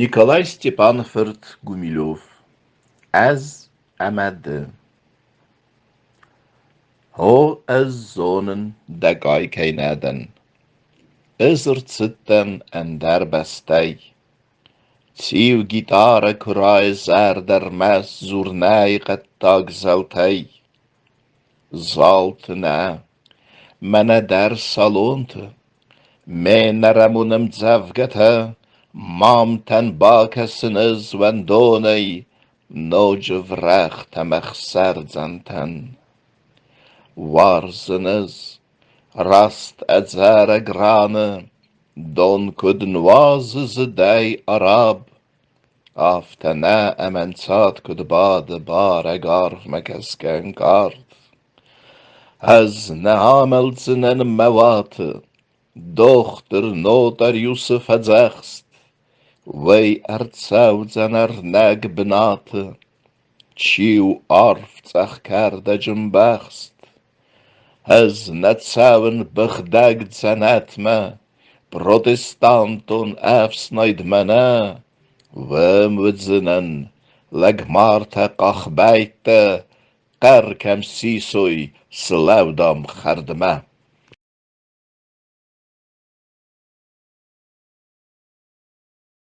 Николай Степаны фырт Гумилев. Ӕз ӕмӕ ды. О, ӕз зонын, дӕ къай кӕй нӕ дӕн. Ӕз ӕрцыдтӕн ӕндӕр бӕстӕй. Циу гитарӕ куы райы зӕрдӕ рмӕст зурнӕйы хъӕддаг зӕлтӕй. Залты нӕ, мӕнӕ дӕр салонты. Ме нӕрӕмон ӕмдзӕвгӕтӕ мамтӕн бакӕсын ӕз уӕндонӕй ноджы врӕгътӕ мӕ хсӕрдзӕнтӕн. Уарзын ӕз, раст ӕдзӕрӕг раны дон куыд нуазы зыдӕй араб, афтӕ нӕ ӕмӕ нцад куыд бады барӕг арвмӕ кӕсгӕ ӕнкъард. Ӕз нӕ амӕлдзынӕн мӕ уаты, дохтыр нотариусы фӕдзӕхст, уый ӕрцӕудзӕн ӕрнӕг бынаты, чи у арф цъӕх кӕрдӕджы мбӕхст. Ӕз нӕ цӕуын быгъдӕг дзӕнӕтмӕ, протестантон ӕфснайдмӕ нӕ, уым уыдзынӕн лӕгмартӕ къахбӕйттӕ, хъӕр кӕм сисой, слӕудам хӕрдмӕ.